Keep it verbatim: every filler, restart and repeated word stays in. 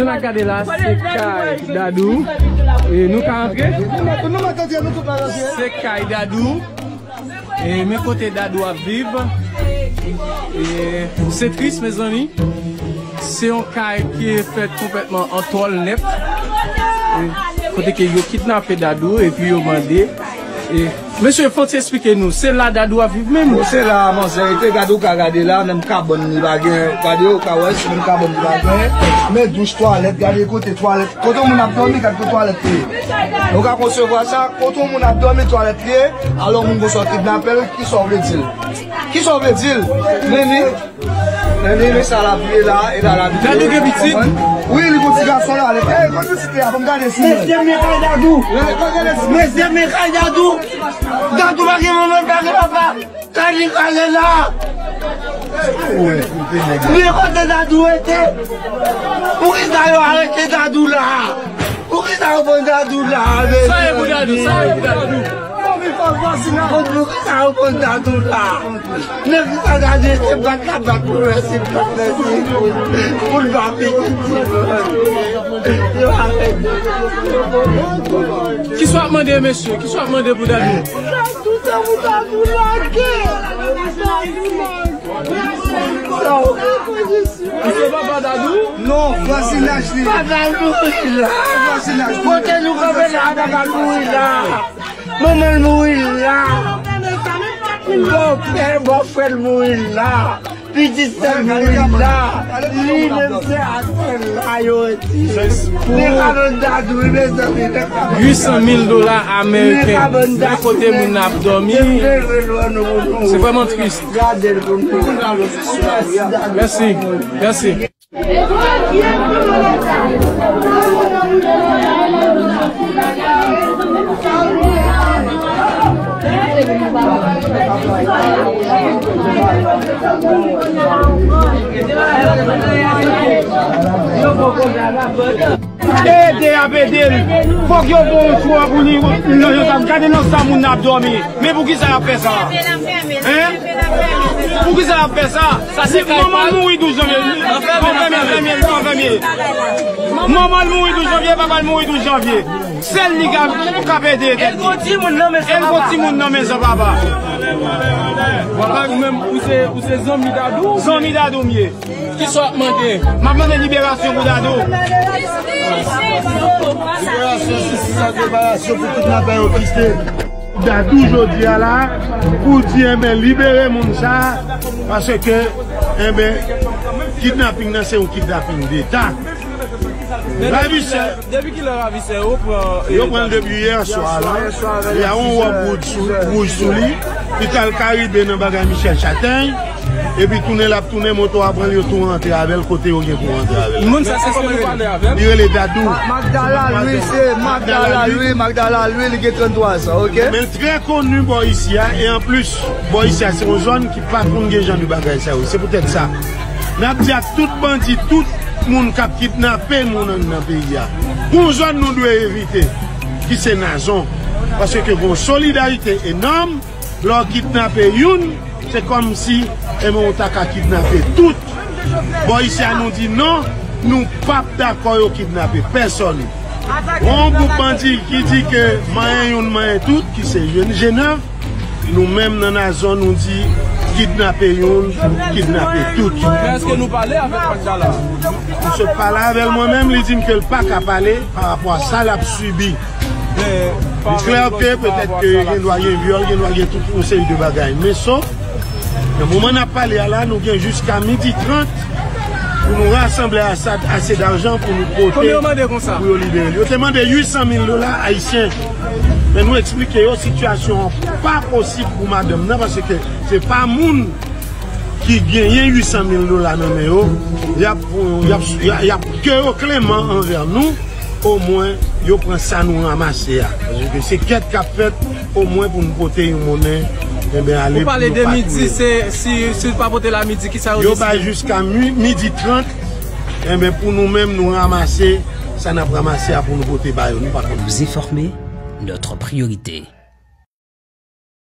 N ap gade la, se kay Dadou. E nou ka antre? Se kay Dadou. E men kote Dadou ap viv. E se tris, mezanmi. Se yon kay ki fèt konplètman an tòl nèt. E kote ke yo kidnape Dadou epi yo mande. E, mesye, fò w ti eksplike nou, se la Dadou ap viv menm? Bon, se la, manzè rete, gade, ou ka gade la, menm kabòn li pa gen, gade, ou ka wè, se menm kabòn li pa gen, men douch, twalèt, gade kote twalèt, kote yon moun ap dòmi, gade kote twalèt li ye. Ou ka konsevwa sa, kote yon moun ap dòmi, twalèt li ye, alò moun konsa kidnape l, kisa w vle di l? Kisa w vle di l? Nini? Nini, men sa l ap ye la, e la l ap ye. Dadou gen pitit? Wi, li gon ti gason la, li, e, kote pitit li a, ban m gade si. Mesye, men kay Dadou. Mesye, men kay Dadou. Mesye, men kay Dadou. Dadou pa gen manman, pa gen papa. Dadou pa gen la. Men kote Dadou rete? Poukisa yo arete Dadou la? Poukisa yo pran Dadou la? Sa e pou Dadou, sa e pou Dadou. Poukisa yo pran Dadou la? Nèg sa Dadou se bat la bat pou resi, pou resi, pou l pa pitit. Yo arete. Kisa w ap mande, mesye? Kisa w ap mande pou Dadou? Tout sa pou Dadou lage. Ou se papa Dadou? Non, vwazinaj li. Papa l mouri la. Vwazinaj li. Kote nou kanpe la, papa l mouri la. Manman l mouri la. Bòpè, bòfrè l mouri la. Pitit sè l mouri la. Li menm se atè la yo retire. Li ka vin Dadou, wi, mezanmi. Uit san mil dola ameriken. Li ka vin Dadou. Kote moun nan ap dòmi. Se vrèman tris. Gade l pou nou. Mèsi. Mèsi. Ede ap ede l. Fòk yo bon swa pou li. Gade nan sa moun nan ap dòmi. Men poukisa y ap fè sa? Hein? Poukisa y ap fè sa? Sa se manman l mouri douz janvye. Anfèmen, anfèmen, anfèmen. Manman l mouri douz janvye, papa l mouri douz janvye. Sèl li k ap, k ap ede tèt li. El gon timoun nan men san papa. Papa, ou menm, ou se, ou se zanmi Dadou? Zanmi Dadou m ye. Kisa w ap mande? M ap mande liberasyon pou Dadou. Liberasyon, jistis ak reparasyon pou kidnapè yo ki se Dadou jodi a la, pou di, enben, libere moun sa, paske, enben, kidnaping nan se yon kidnaping deta. Ravisè. Depi kilè ravisè yo pran, eh, Yo pran l depi yè swa la. Li a yon wòb wouj sou, wouj sou li. Li t al Karibe nan bagay Michel Chatèy. Epi tounen l ap tounen, moto a pran l, yo tou rantre avè l kote yo gen pou rantre avè l. Moun sa se kòman yo pale avè l? Li rele Dadou. Magdala Louis, se Magdala Louis, Magdala Louis, li gen tranntwa zan, oke? Men l trè koni bò isi a, e anplis, bò isi a se yon zòn ki pa konn gen jan de bagay sa yo. Se poutèt sa, n ap di ak tout bandi, tout moun k ap kidnape moun anndan peyi a, gon zòn nou dwe evite, ki se Nazon. Paske gon solidarite enòm. Lè w kidnape youn, se kòmsi, enben, w ta ka kidnape tout. Bò isi a, nou di non, nou p ap dakò yo kidnape pèsòn. Gon gwoup bandi ki di ke manyen youn, manyen tout, ki se G nèf, nou menm nan Nazon, nou di kidnape youn, kidnape tout. Men èske nou pale avèk Magdala? M sot pale avè l mwen menm, li di m ke l pa ka pale pa rapò a sa l ap sibi. Li klè ke petèt ke gen dwa gen vyòl, gen dwa gen tout yon seri de bagay. Men so, nan moman n ap pale a la, nou gen jiska midi trant pou nou rasanble ase, ase dajan pou nou pote pou yo libere l. Yo te mande uit san mil dola ayisyen. Men nou eksplike yo sitiyasyon an pa posib pou madanm nan, paske se pa moun ki genyen uit san mil dola nan men yo, y ap, y ap, y ap, y ap, ke yo kleman anvè nou, omwen yo pran sa nou ranmase a. Paske se kèt k ap fèt, omwen pou nou pote yon monnen, enben, ale pou nou pa touye. Ou pale de midi, se, si, si w pa pote la midi, kisa yo deside? Yo bay jiska mi-, midi trant, enben, pou nou menm, nou ranmase sa n ap ranmase a pou nou pote ba yo, nou pa konn. Vous informer, notre priorité.